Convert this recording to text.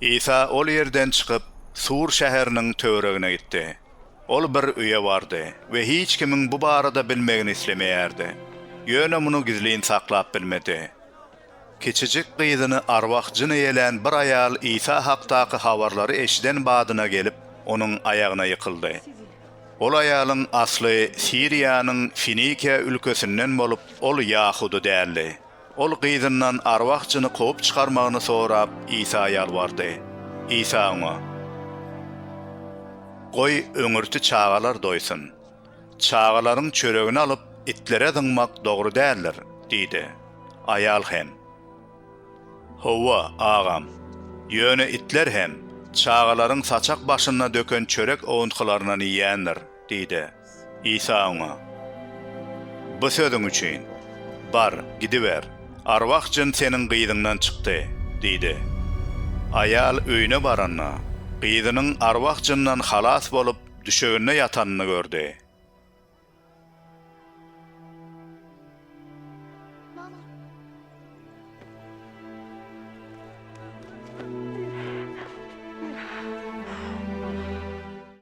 Isa ol ýerden çykyp, Sur şäheriniň töweregine gitdi. Ol bir öýe bardy we hiç kimiň bu barada bilmegini islemeýärdi. Ýöne muny gizlin saklap bilmedi. Kiçijik gyzyny arwah-jyn eýelän bir aýal Isa hakdaky habarlary eşiden badyna gelip, onuň aýagyna ýykyldy. Ol aýalyň asly Siriýanyň Finikiýa ülkesinden bolup, ol ýahudy däldi. Ol gyzyndan arwah-jyny kowup çykarmagyny sorap, Isa ýalbardy. Isa oňa, Goý, öňürti çagalar doýsun. Çagalaryň çöregini alyp, itlere zyňmak dogry däldir diýdi. Aýal hem, Hawa, agam. Ýöne itler hem çagalaryň saçak başynda döken çörek owuntgylaryndan iýýändir diýdi. Isa oňa, Bu sözüň üçin, bar, gidiber, arwah-jyn seniň gyzyňdan çykdy diýdi. Aýal öýüne baranda, gyzynyň arwah-jyndan halas bolup, düşeginde ýatanyny gördi.